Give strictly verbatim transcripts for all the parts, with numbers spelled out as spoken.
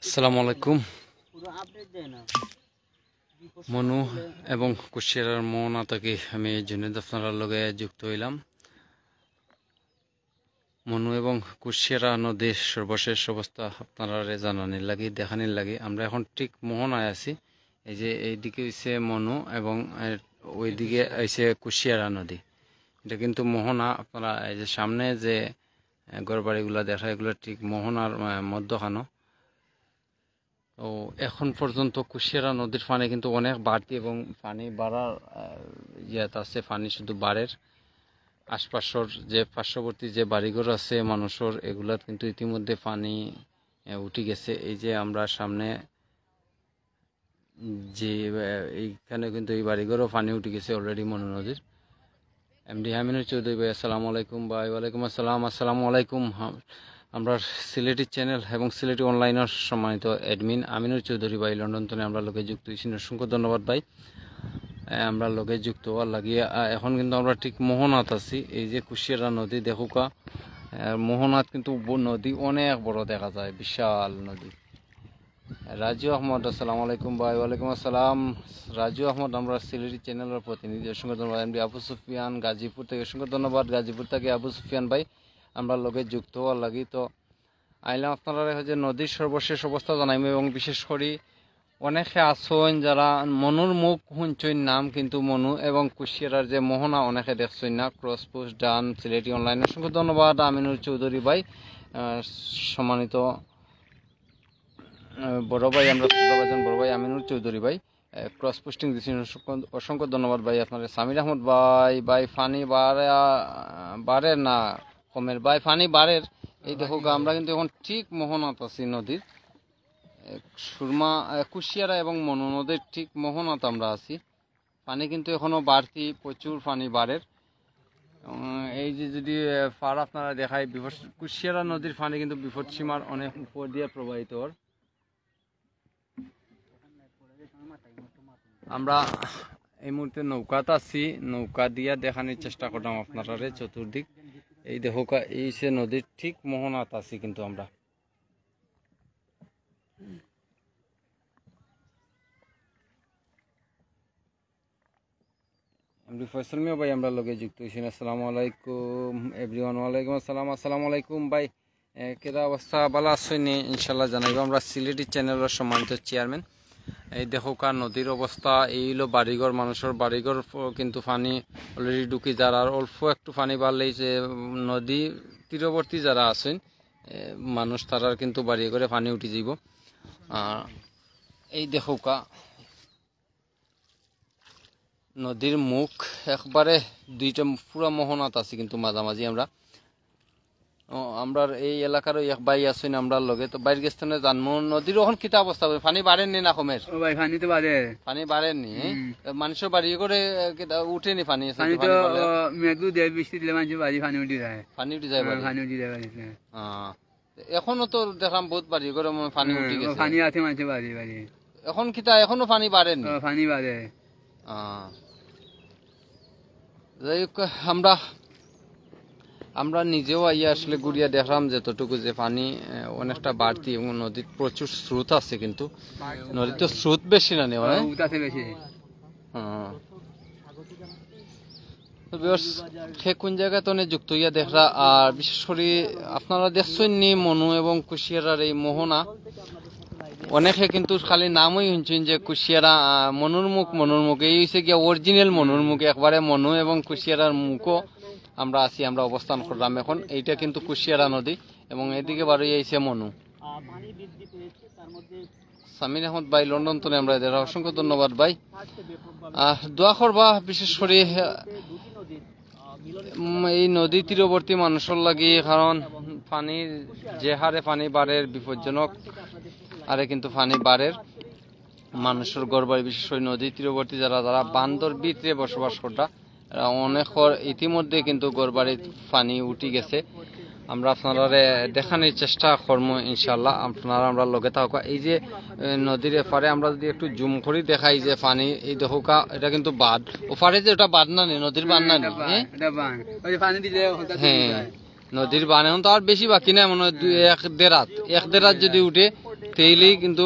আসসালামু আলাইকুম। মনু এবং কুশিয়ারার মোহনা থাকি আমি জুনেদ আপনারার লগে যুক্ত অইলাম। মনু এবং কুশিয়ারা নদীর সর্বশেষ অবস্থা আপনারারে জানানির লাগি, দেখানির লাগি। আমরা এখন ঠিক মোহনায় আছি। এই যে এইদিকে অইছে মনু এবং, এ, ওইদিকে অইছে কুশিয়ারা নদী। এটা কিন্তু মোহনা। আপনারা এই যে সামনে যে, এ, ঘরবাড়িগুলা দেখা, এগুলা ঠিক মোহনার, এ, মধ্যখানো। তো এখন পর্যন্ত কুশিয়ারা নদীর পানি কিন্তু অনেক বাড়তি এবং পানি বাড়ার, আহ, ইয়াত আছে, পানি শুধু বাড়ের। আশপাশর যে পার্শ্ববর্তী যে বাড়িঘর আছে মানুষর, এগুলাত কিন্তু ইতিমধ্যে পানি, আহ, উঠি গেছে। এই যে আমরা সামনে যে, আহ, এইখানে কিন্তু এই বাড়িঘরও পানি উঠি গেছে already মনু নদীর। এমডি আমিনুর চৌধুরী ভাই, আসসালামু আলাইকুম ভাই। ওয়ালাইকুম আসসালাম, আসসালামু আলাইকুম। হা-, আমরার সিলেটি চ্যানেল এবং সিলেটি অনলাইনর সম্মানিত অ্যাডমিন আমিনুর চৌধুরী ভাই লন্ডন তনে আমরার লগে যুক্ত অইছইন, অসংখ্য ধন্যবাদ ভাই। এ, আমরার লগে যুক্ত অওয়ার লাগি। আ, এখন কিন্তু আমরা ঠিক মোহনাত আছি। এই যে কুশিয়ারা নদী দেখউক্কা, এ, মোহনাত কিন্তু ব-, নদী অনেক বড় দেখা যায়, বিশাল নদী। রাজু আহমদ, আসসালামু আলাইকুম ভাই। ওয়ালাইকুম আসসালাম। রাজু আহমদ, আমরার সিলেটি চ্যানেলর প্রতিনিধি, অসংখ্য ধন্যবাদ। এমডি আবু সুফিয়ান গাজীপুর থাকি, অসংখ্য ধন্যবাদ গাজীপুর থাকি আবু সুফিয়ান ভাই, আমরার লগে যুক্ত অওয়ার লাগি। তো আইলাম আপনারারে যে নদীর সর্বশেষ অবস্থা জানাইমু, এবং বিশেষ করি অনেকে আছইন যারা মনুর মুখ হুনছইন নাম, কিন্তু মনু এবং কুশিয়ারার যে মোহনা অনেকে দেখছইন না। ক্রস পোস্ট ডান সিলেটি অনলাইন, অসংখ্য ধন্যবাদ আমিনুর চৌধুরী ভাই। আহ, সম্মানিত আহ, বড় ভাই, আমরা শ্রদ্ধাভাজন বড় ভাই আমিনুর চৌধুরী ভাই, আহ, ক্রস পোস্টিং দিছইন, অসংখ্য, অসংখ্য ধন্যবাদ ভাই আপনারে। সামির আহমদ ভাই, ভাই পানি বাড়ে, আহ, বাড়ের না কমের? ভাই পানি বাড়ের। এই দেখউক্কা, আমরা কিন্তু এখন ঠিক মোহনাত আছি নদীর, আহ, সুরমা, আহ, কুশিয়ারা এবং মনু নদীর ঠিক মোহনাত আমরা আছি। পানি কিন্তু এখনো বাড়তি, প্রচুর পানি বাড়ের। এবং এই যে যদি, আহ, পার আপনারা দেখাই, বিপদ, কুশিয়ারা নদীর পানি কিন্তু বিপদসীমার অনেক উপর দিয়া প্রবাহিত অর। আমরা এই মুহূর্তে নৌকাত আছি, নৌকা দিয়া দেখানির চেষ্টা করলাম আপনারারে চতুর্দিক। এই দেখউক্কা, এই সে নদীর ঠিক মোহনাত আছি কিন্তু আমরা। এমডি ফয়সল মিয়া ভাই আমরার লগে যুক্ত অইছইন। আসসালামু আলাইকুম এভরিওয়ান। ওয়ালাইকুম আসসালাম, আসসালামু আলাইকুম ভাই। এ, কিতা অবস্থা? ভালা আছইন নি? ইনশাল্লাহ জানাইবা। আমরা সিলেটি চ্যানেলর সম্মানিত চেয়ারম্যান। এই দেখউক্কা নদীর অবস্থা, এই অইলো বাড়িঘর, মানুষর বাড়িঘর ফ-, কিন্তু পানি already ঢুকি যার। আর অল্প একটু পানি বাড়লেই যে, উম, নদী তীরবর্তী যারা আছইন, এ, মানুষ তারার কিন্তু বাড়িঘরে পানি উঠি যাইবো। আর এই দেখউক্কা, নদীর মুখ একবারে দুইটা পুরা মোহনাত আছি কিন্তু মাঝামাঝি আমরা। ও, আমরার এই এলাকারও এক ভাই আছইন আমরার লগে, তো ভাইর গেছ থনে জানমু নদীর অখন কিতা অবস্থা, পানি বাড়ের নি না কমের? ও ভাই, পানি তো বাড়ের। পানি বাড়ের নি, এ? হুম। এ, মানুষর বাড়িঘরে, এ, কিতা উঠে নি পানি? পানি তো, পানি বাড়লে? ও, মেঘু দেয়, বৃষ্টি দিলে মানুষর বাড়ি পানি উঠি যায়। পানি উঠি যায় হ্যাঁ, বাড়ি? পানি উঠি যায় বাড়িতে। হ্যাঁ। এখনো তো দেখলাম বহুত বাড়িঘরে মনে হয় পানি হুম, উঠি ও গেছে। পানি আছে মাঝে বাড়ি বাড়ি। এখন কিতা এখনো পানি বাড়ের নি? ও, পানি বাড়ে। আহ। যাই হোক, আমরা, আমরা নিজেও আইয়া আসলে ঘুরিয়া দেখলাম যতটুকু যে পানি, আহ, অনেকটা বাড়তি এবং নদীত প্রচুর স্রোত আছে, কিন্তু নদীত তো স্রোত বেশি না নি, মানে? ও, উতাতে বেশি। হ্যাঁ। তো viewers, কে কোন জাগা থনে যুক্ত অইয়া দেখরা, আর বিশেষ করি আপনারা দেখছইন নি মনু এবং কুশিয়ারার এই মোহনা? অনেকে কিন্তু খালি নামই হুনছইন যে কুশিয়ারা, আহ, মনুর মুখ, মনুর মুখ, এই অইছে গিয়া original মনুর মুখ, একবারে মনু এবং কুশিয়ারার মুখো আমরা আছি, আমরা অবস্থান করলাম এখন। এইটা কিন্তু কুশিয়ারা নদী এবং এদিকে বারই আইছে মনু। সামির আহমদ ভাই, লন্ডন থনে আমরারে দেখরা, অসংখ্য ধন্যবাদ ভাই। আহ, দোয়া করবা বিশেষ করি, উম, এই নদী তীরবর্তী মানুষর লাগি, কারণ পানির যে হারে পানি বাড়ের বিপজ্জনক, আরে কিন্তু পানি বাড়ের। মানুষর ঘরবাড়ি, বিশেষ করি নদী তীরবর্তী যারা, যারা বান্দর ভিতরে বসবাস কররা, এরা অনেকর ইতিমধ্যে কিন্তু ঘরবাড়িত পানি উঠি গেছে। আমরা আপনারারে দেখানির চেষ্টা করমু ইনশাআল্লাহ, আপনারা আমরার লগে থাকউক্কা। এই যে, এ, নদীর এপারে আমরা যদি একটু zoom করি দেখাই যে পানি, এই দেখউক্কা, এটা কিন্তু বাঁধ। ওপারে যে ওটা বাঁধ না নি, নদীর বাঁধ না নি, এটা বাঁধ, হ্যাঁ? এটা বাঁধ। ওই যে পানি দিলে ওখানটা হ্যাঁ। চলে যায়। নদীর বান এখন তো আর বেশি বাকি নাই, মনে হয় দুই, এক দেড় হাত, এক দেড় হাত যদি উঠে, তেইলেই কিন্তু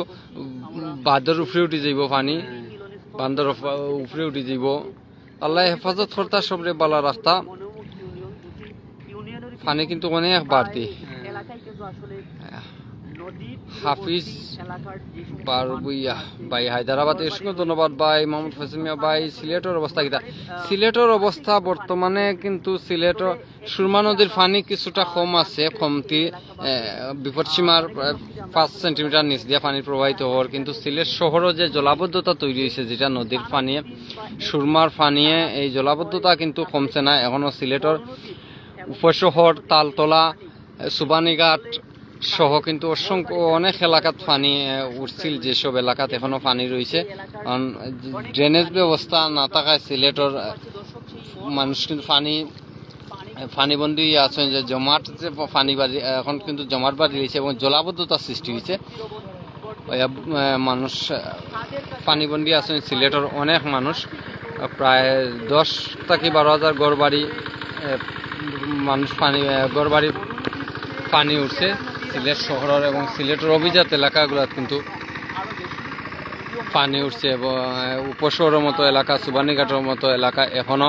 বাঁধর উপরে উঠি যাইব পানি, বাঁধর উপ-, উপরে উঠি যাইব। আল্লাহ হেফাজত করতা, সবরে বালা রাখতা। পানি কিন্তু অনেক বাড়তি। হাফিজ বারবুইয়া ভাই হায়দ্রাবাদ, অসংখ্য ধন্যবাদ ভাই। মোহাম্মদ ফসিমিয়া ভাই, সিলেটর অবস্থা কিতা? সিলেটর অবস্থা বর্তমানে কিন্তু সিলেটর সুরমা নদীর পানি কিছুটা কম আছে, কমতি, এ, বিপদসীমার, এ, পাঁচ সেন্টিমিটার নিচ দিয়া পানি প্রবাহিত হওয়ার, কিন্তু সিলেট শহরও যে জলাবদ্ধতা তৈরি হয়েছে, যেটা নদীর পানিয়ে, সুরমার পানিয়ে এই জলাবদ্ধতা কিন্তু কমছে না। এখনো সিলেটর উপশহর, তালতলা, এ, সুবানীঘাট সহ কিন্তু অসংখ্য অনেক এলাকাত পানি, এ, উঠছিল, যেসব এলাকাত এখনো পানি রয়েছে, কারণ ড্রেনেজ ব্যবস্থা না থাকায় সিলেটর, এ, মানুষ কিন্তু পানি পানিবন্দী আছেন, যে জমাট যে পানি বাড়ি, এখন কিন্তু জমাট বাড়ি হয়েছে এবং জলাবদ্ধতার সৃষ্টি হয়েছে। ওই, আহ, মানুষ, আহ, পানিবন্দী আছেন সিলেটর অনেক মানুষ, আহ, প্রায় দশ থাকি বারো হাজার ঘর বাড়ি, আহ, মানুষ পানি, আহ, ঘর বাড়ি পানি উঠছে সিলেট শহরের এবং সিলেটের অভিজাত এলাকাগুলোত কিন্তু পানি উঠছে এবং, আহ, উপশহরের মতো এলাকা, সুবানীঘাটের মতো এলাকা এখনো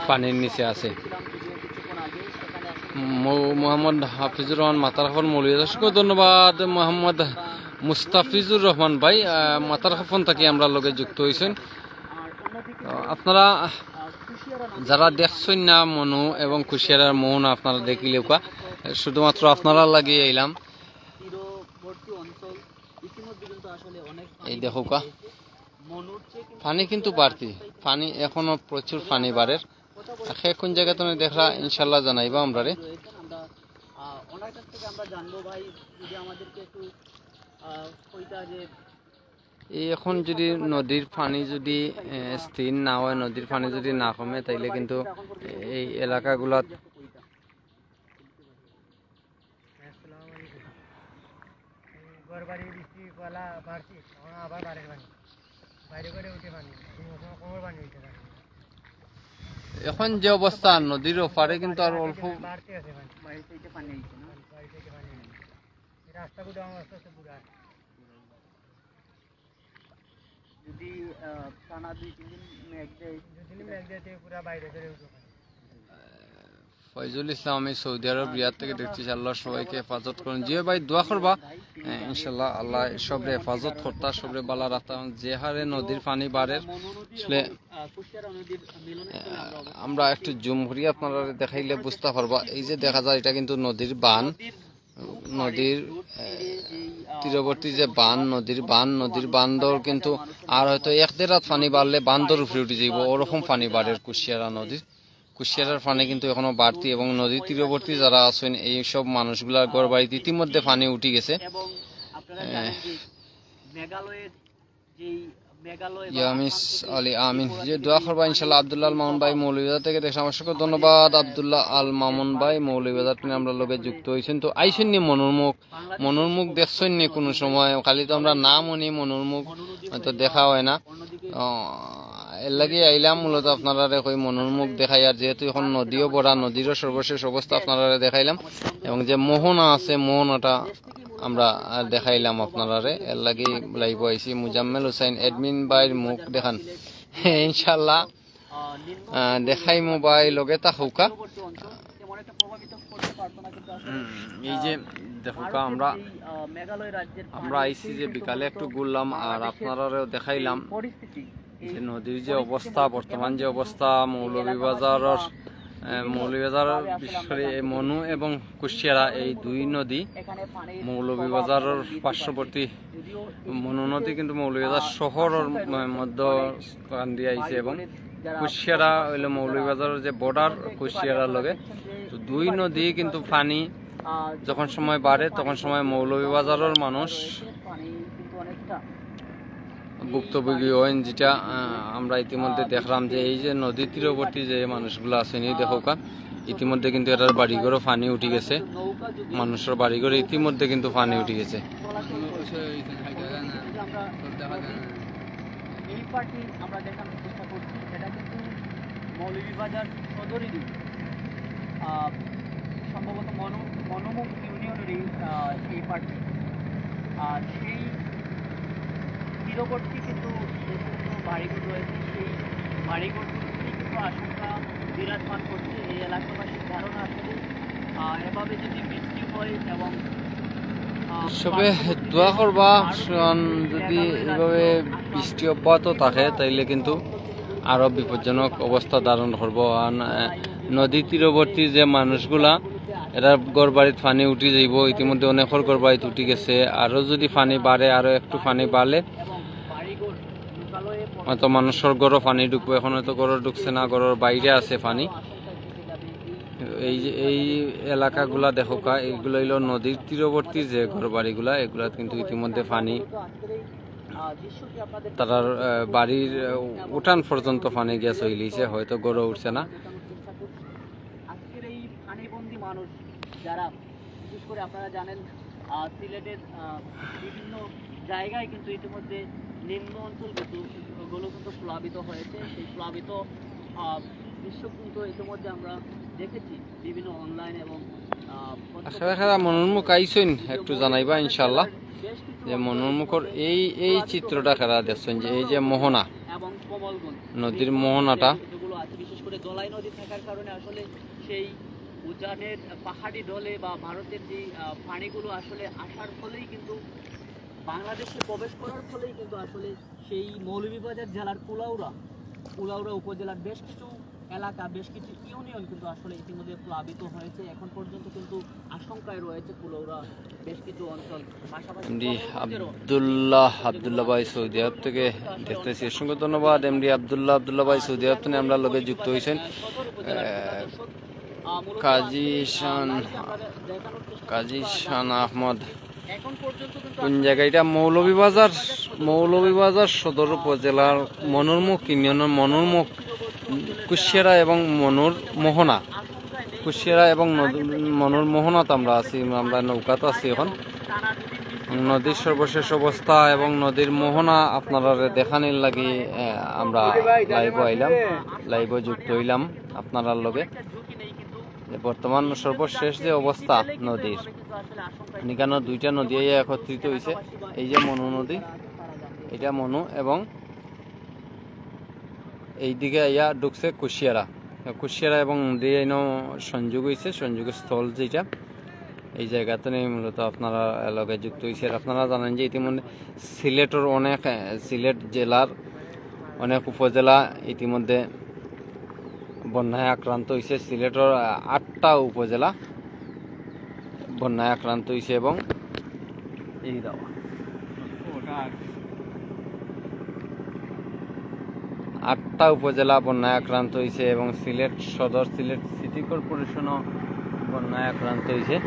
পানির নিচে আছে। মো-, মোহাম্মদ হাফিজুর রহমান মাতারকাফন মৌলভীবাজার, অসংখ্য ধন্যবাদ। মোহাম্মদ মুস্তাফিজুর রহমান ভাই, আহ, মাতারকাফন থাকি আমরার লগে যুক্ত হইছেন। তো আপনারা যারা দেখছেন না মনু এবং কুশিয়ারার মোহনা, আপনারা দেখিলেউক্কা, শুধুমাত্র আপনারার লাগি আইলাম। এই দেখউক্কা, পানি কিন্তু বাড়তি, পানি এখনো প্রচুর পানি বাড়ের। আর কে কোন জায়গা থেকে দেখরা ইনশাল্লাহ জানাইবা আমরারে। এই এখন যদি নদীর পানি যদি, এ, স্থির না হয়, নদীর পানি যদি না কমে, তাইলে কিন্তু এই এলাকাগুলাত এখন যে অবস্থা, নদীর ওপারে কিন্তু আর অল্প ফয়জুল ইসলাম, আমি সৌদি আরব রিয়াদ থেকে দেখছি, আল্লাহ সবাইকে হেফাজত করুন। জি ভাই, দোয়া করবা, এ, ইনশাল্লাহ আল্লাহ সবরে হেফাজত করতা, সবরে বালা রাখতা। যে হারে নদীর পানি বাড়ের, আসলে, এ, আমরা একটু জুম করি আপনারা দেখাইলে বুঝতা পারবা। এই যে দেখা যায়, এটা কিন্তু নদীর বান, নদীর, এ, তীরবর্তী যে বান, নদীর বান, নদীর বান্ধর কিন্তু আর হয়তো এক দেড় হাত পানি বাড়লে বান্ধর উপরে উঠি যাইব, ওরকম পানি বাড়ের কুশিয়ারা নদীর। কুশিয়ারার পানি কিন্তু এখনো বাড়তি এবং নদীর তীরবর্তী যারা আছেন, এই সব মানুষগুলার ঘর বাড়িতে ইতিমধ্যে পানি উঠি গেছে। এ, ইয়ামিস আলী আমিন, যে দোয়া করবা ইনশাল্লাহ। আব্দুল্লাহ আল মামুন ভাই মৌলভীবাজার থেকে দেখছেন, অসংখ্য ধন্যবাদ আব্দুল্লাহ আল মামুন ভাই মৌলভীবাজার থেকে আমরার লগে যুক্ত হইছেন। তো আইছেন নি মনুর মুখ, মনুর মুখ দেখছেন নি কোনো সময়? খালি তো আমরা নাম হুনি, মনুর মুখ তো দেখা হয় না। আহ, এর লাগি আইলাম মূলত আপনারারে কই মনুর মুখ দেখাই। আর যেহেতু এখন নদীও ভরা, নদীরও সর্বশেষ অবস্থা আপনারারে দেখাইলাম এবং যে মোহনা আছে, মোহনাটা আমরা, আহ, দেখাইলাম আপনারারে। এর লাগি লাইভও আইছি। মুজাম্মেল হুসাইন, অ্যাডমিন ভাইর মুখ দেখান। ইনশাল্লাহ, আহ, দেখাইমু ভাই, লগে থাকউক্কা। হুম, এই যে দেখউক্কা, আমরা, আমরা আইছি যে বিকালে একটু ঘুরলাম আর আপনারারেও দেখাইলাম যে নদীর যে অবস্থা, বর্তমান যে অবস্থা, মৌলভীবাজারর, আহ, মৌলভীবাজারর, বিশেষ করে এই মনু এবং কুশিয়ারা, এই দুই নদী মৌলভীবাজারর পার্শ্ববর্তী, মনু নদী কিন্তু মৌলভীবাজার শহরর ম-, মধ্য কান্দি আইছে এবং কুশিয়ারা হইল মৌলভীবাজারর যে বর্ডার কুশিয়ারার লগে। তো দুই নদী কিন্তু পানি যখন সময় বাড়ে, তখন সময় মৌলভীবাজারর মানুষ ভুক্তভোগী হইন, যেটা, আহ, আমরা ইতিমধ্যে দেখলাম যে এই যে নদী তীরবর্তী যে মানুষগুলা আছেন, এই দেখউক্কা, ইতিমধ্যে কিন্তু এরার বাড়িঘরও পানি উঠি গেছে, মানুষর বাড়িঘরে ইতিমধ্যে কিন্তু পানি উঠি গেছে। এই পার্টি আমরা দেখানোর চেষ্টা করছি, এটা কিন্তু মৌলভীবাজার সদরেরই, আহ, সম্ভবত মনো মনোমুখ ইউনিয়নের এই আহ, এই পার্টি। আর সেই তীরবর্তী কিন্তু যে সমস্ত বাড়িঘর রয়েছে, সেই বাড়িঘরগুলোতেই কিন্তু আশঙ্কা বিরাজমান করছে। এই এলাকাবাসীর ধারণা আসলে আহ, এভাবে যদি বৃষ্টি হয় এবং আহ, তবে পার্শ্ববর্তী দোয়া যে করবা, পার্বত্য কারণ যদি এলাকা রয়েছে, এইভাবে আশঙ্কা বৃষ্টি অব্যাহত থাকে, তাইলে কিন্তু আরো বিপজ্জনক অবস্থা ধারণ করবো। আর, আহ, নদী তীরবর্তী যে মানুষগুলা, এরা ঘর বাড়িত পানি উঠি যাইবো। ইতিমধ্যে অনেকর ঘর বাড়িত উঠি গেছে। আরো যদি পানি বাড়ে, আরো একটু পানি বাড়লে হয়তো মানুষর ঘরো পানি ঢুকবো। এখন হয়তো ঘরো ঢুকছে না, ঘরর বাইরে আছে পানি। এই যে এই এলাকাগুলা দেখো কা, এইগুলা হইলো নদীর তীরবর্তী যে ঘর বাড়িগুলা, এগুলা কিন্তু ইতিমধ্যে পানি, তারার আহ, বাড়ির আহ, উঠান পর্যন্ত পানি গিয়া চইলিছে, হয়তো ঘরো উঠছে না। আজকের এই পানিবন্দী মানুষ যারা, বিশেষ করে আপনারা জানেন, আহ, সিলেটের আহ, বিভিন্ন জায়গায় কিন্তু ইতিমধ্যে নিম্ন অঞ্চল কিন্তু, গুলো কিন্তু প্লাবিত হয়েছে। সেই প্লাবিত আহ, দৃশ্য কিন্তু ইতিমধ্যে আমরা দেখেছি বিভিন্ন অনলাইন এবং আহ, আশা রাখা মনোর মুখ আইছইন, একটু জানাইবা ইনশাআল্লাহ। যে মনোর মুখর এই এই চিত্রটা খেলা দেখছেন, যে এই যে মোহনা, নদীর মোহনাটা। যেগুলো আছে, বিশেষ করে দোলাই নদী থাকার কারণে আসলে সেই উজানের পাহাড়ি ঢলে বা ভারতের যে আহ, পানিগুলো আসলে আসার ফলেই কিন্তু, বাংলাদেশে প্রবেশ করার ফলেই কিন্তু আসলে সেই মৌলভীবাজার জেলার কুলাউড়া, কুলাউড়া উপজেলার বেশ কিছু এলাকা, বেশ কিছু ইউনিয়ন কিন্তু আসলে ইতিমধ্যে প্লাবিত হয়েছে। এখন পর্যন্ত কিন্তু আশঙ্কায় রয়েছে কুলাউড়া বেশ কিছু অঞ্চল। পাশাপাশি এমডি আব্দুল্লাহ, আব্দুল্লাহ ভাই সৌদি আরব থেকে দেখতেছি, অসংখ্য ধন্যবাদ। এমডি আব্দুল্লাহ, আব্দুল্লাহ ভাই সৌদি আরব থেকে আমরা লগে যুক্ত হয়েছেন। আহ, কাজী শান, কাজী শান আহমদ। কোন জায়গা এটা? মৌলভীবাজার, মৌলভীবাজার সদর উপজেলার মনোরমুখ ইউনিয়নের মনোরমুখ, কুশিয়ারা এবং মনোর মোহনা। কুশিয়ারা এবং নদ-, মনোর মোহনাত আমরা আছি, আমরা নৌকাত আছি এখন। নদীর সর্বশেষ অবস্থা এবং নদীর মোহনা আপনারা দেখানির লাগি, আহ, আমরা লাইভও আইলাম, লাইভও যুক্ত হইলাম আপনারার লগে। যে বর্তমান সর্বশেষ যে অবস্থা নদীর, এখানে দুইটা নদী এই একত্রিত হইছে। এই যে মনু নদী, এটা মনু, এবং এইদিকে আইয়া ঢুকছে কুশিয়ারা। কুশিয়ারা এবং নদী এইন সংযোগ হইছে, সংযোগ স্থল যেটা, এই জায়গাতে নেই মূলত আপনারা লগে যুক্ত হইছে। আর আপনারা জানেন যে ইতিমধ্যে সিলেটর অনেক, আহ, সিলেট জেলার অনেক উপজেলা ইতিমধ্যে বন্যায় আক্রান্ত হইছে। সিলেটর, আহ, আটটা উপজেলা বন্যায় আক্রান্ত হইছে এবং এই দাও, আটটা উপজেলা বন্যায় আক্রান্ত হইছে এবং সিলেট সদর, সিলেট সিটি কর্পোরেশনও বন্যায় আক্রান্ত হইছে।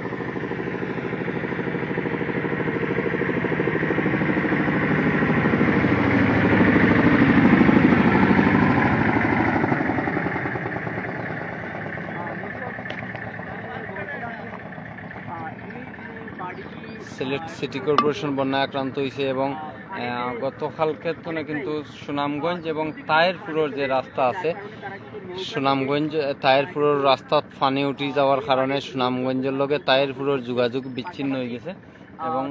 সিলেট সিটি কর্পোরেশন বন্যায় আক্রান্ত হইছে এবং, আহ, গতকালকে তো না কিন্তু সুনামগঞ্জ এবং তাহিরপুরের যে রাস্তা আছে, সুনামগঞ্জ, আহ, তাহিরপুরের রাস্তাত পানি উঠি যাওয়ার কারণে সুনামগঞ্জের লগে তাহিরপুরের যোগাযোগ বিচ্ছিন্ন হয়ে গেছে এবং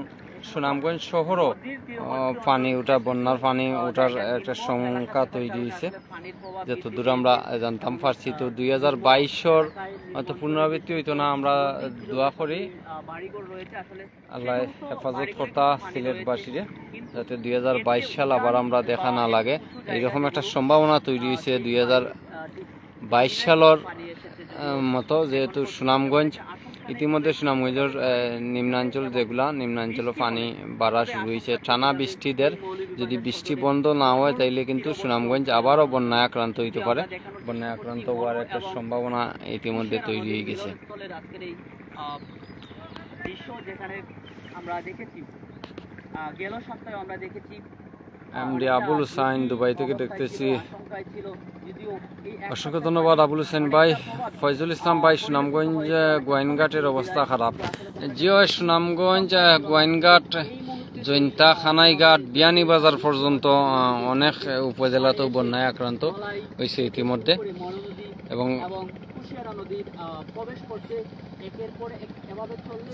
সুনামগঞ্জ শহরও, আহ, পানি উঠা, বন্যার পানি উঠার একটা শঙ্কা তৈরি হয়েছে। যতদূর আমরা জানতাম পারছি, তো দুই হাজার বাইশর হয়তো পুনরাবৃত্তি হইতো না। আমরা দোয়া করি আল্লাহ হেফাজত করতা সিলেটবাসীরে, যাতে দুই হাজার বাইশ সাল আবার আমরা দেখা না লাগে। এইরকম একটা সম্ভাবনা তৈরি হয়েছে দুই হাজার বাইশ সালর, আহ, মতো, যেহেতু সুনামগঞ্জ, ইতিমধ্যে সুনামগঞ্জের, আহ, নিম্নাঞ্চল যেগুলা, নিম্নাঞ্চলে পানি বাড়া শুরু হয়েছে। টানা বৃষ্টি দের, যদি বৃষ্টি বন্ধ না হয়, তাইলে কিন্তু সুনামগঞ্জ আবারও বন্যায় আক্রান্ত হইতে পারে। বন্যায় আক্রান্ত হওয়ার একটা সম্ভাবনা ইতিমধ্যে তৈরি হয়ে গেছে। দৃশ্য যেখানে আমরা দেখেছি, আহ, গেল সপ্তাহে আমরা দেখেছি, এমডি আবুল হুসাইন দুবাই থেকে দেখতেছি। অসংখ্য ধন্যবাদ আবুল হোসেন ভাই। ফয়জুল ইসলাম ভাই, সুনামগঞ্জ, আহ, গোয়াইনঘাটের অবস্থা খারাপ। জি হয়, সুনামগঞ্জ, আহ, গোয়াইনঘাট, জৈন্তা, খানাইঘাট, বিয়ানীবাজার পর্যন্ত, আহ, অনেক, আহ, উপজেলাতেও বন্যায় আক্রান্ত হয়েছে ইতিমধ্যে। এবং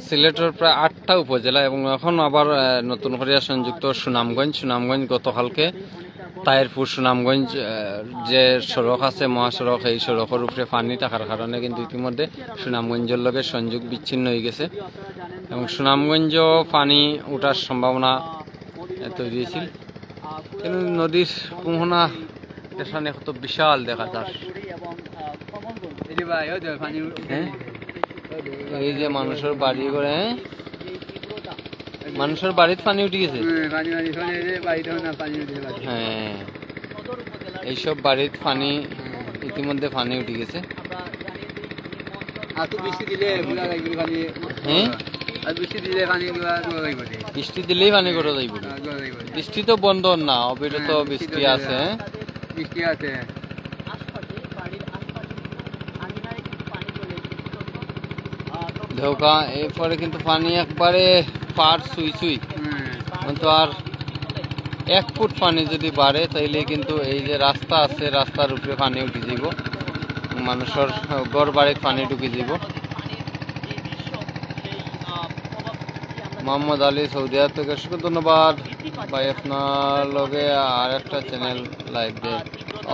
সিলেটর প্রায় আটটা উপজেলা এবং এখন আবার, আহ, নতুন করিয়া সংযুক্ত সুনামগঞ্জ। সুনামগঞ্জ গতকালকে তাহিরপুর সুনামগঞ্জ, আহ, যে সড়ক আছে, মহাসড়ক, এই সড়কর উপরে পানি থাকার কারণে কিন্তু ইতিমধ্যে সুনামগঞ্জর লগে সংযোগ বিচ্ছিন্ন হয়ে গেছে এবং সুনামগঞ্জও পানি উঠার সম্ভাবনা, আহ, তৈরি হয়েছিল। কিন্তু নদীর মোহনা এখানে কত বিশাল দেখা যার। এই যে ভাই, ওই যে পানি উঠে। হ্যাঁ? এই যে মানুষের বাড়ি করে, হ্যাঁ? মানুষের বাড়িত পানি উঠি গেছে। হুম, পানি, পানি, পানি, এই যে বাড়িতে না পানি উঠে গেছে। হ্যাঁ, এইসব বাড়িত পানি, ইতিমধ্যে পানি উঠি গেছে। আর তো বৃষ্টি দিলে পুরা লাগবে পানি। হ্যাঁ? আর বৃষ্টি দিলে পানি পুরা জল হয়ে পড়ে। বৃষ্টি দিলেই পানি করে যাইব। হ্যাঁ, জল হয়ে পড়ে। বৃষ্টি তো বন্ধ না, অবিরত হ্যাঁ, বৃষ্টি বৃষ্টি তো আছে। হ্যাঁ? বৃষ্টি আছে। ধোকা, এরপরে কিন্তু পানি একবারে পার ছুঁই ছুঁই। হুম। তো আর এক ফুট পানি যদি বাড়ে, তাইলে কিন্তু এই যে রাস্তা আছে, রাস্তার উপরে পানি উঠি যাব, মানুষের ঘর বাড়িত পানি ঢুকি যাব। মোহাম্মদ আলী সৌদি আরব থেকে অসংখ্য ধন্যবাদ ভাই, আপনার লগে আর একটা চ্যানেল লাইভ দেয়।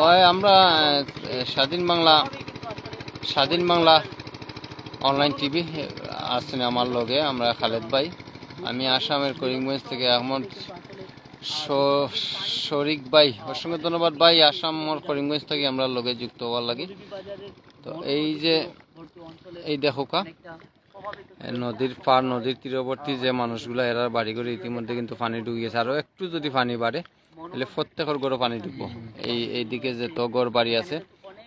ওই আমরা, আহ, স্বাধীন বাংলা, স্বাধীন বাংলা অনলাইন টিভি আছেন আমার লগে, আমরা খালেদ ভাই। আমি আসামের করিমগঞ্জ থেকে আহমদ শ-, শরিক ভাই, অসংখ্য ধন্যবাদ ভাই, আসাম আর করিমগঞ্জ থেকে আমরা লগে যুক্ত হওয়ার লাগি। তো এই যে, এই দেখো কা, এ, নদীর পার, নদীর তীরবর্তী যে মানুষগুলা, এরার বাড়ি ঘরে ইতিমধ্যে কিন্তু পানি ঢুকে গেছে। আরো একটু যদি পানি বাড়ে, তাহলে প্রত্যেকের ঘরে পানি ঢুকবো। এই, এইদিকে যত ঘর বাড়ি আছে,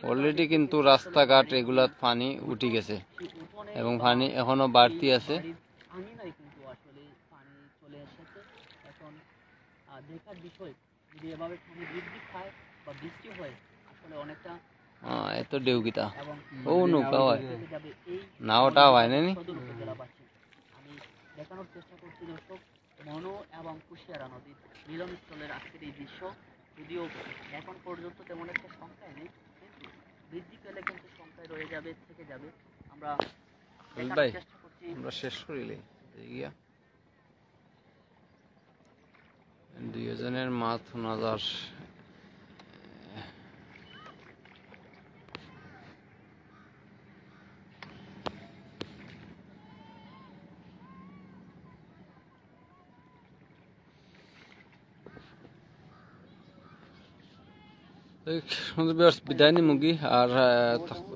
অলরেডি কিন্তু রাস্তাঘাট এগুলাত পানি উঠি গেছে এবং পানি এখনো বাড়তি আছে। আহ, দেখার বিষয়, যদি এভাবে পানি বৃদ্ধি পায় বা বৃষ্টি হয়, আসলে অনেকটা আহ, এত ঢেউ কিতা? এবং ও নৌকা হয়। যাবে এই না, ওটা হয় না নি? সদর উপজেলাবাসী। আমি দেখানোর চেষ্টা করছি দর্শক, মনু এবং কুশিয়ারা নদীর মিলনস্থলের আজকের এই দৃশ্য। যদিও এখন পর্যন্ত তেমন একটা সংখ্যায় নেই, কিন্তু বৃদ্ধি পেলে কিন্তু সংখ্যায় রয়ে যাবে, থেকে যাবে। আমরা দেখানোর ভাই, চেষ্টা করছি। আমরা শেষ করিলে গিয়া দুইজনের মাত শোনা যার। এই, সুন্দর বিয়ার্স, বিদায় নিমুগি। আর, আহ, থাক-,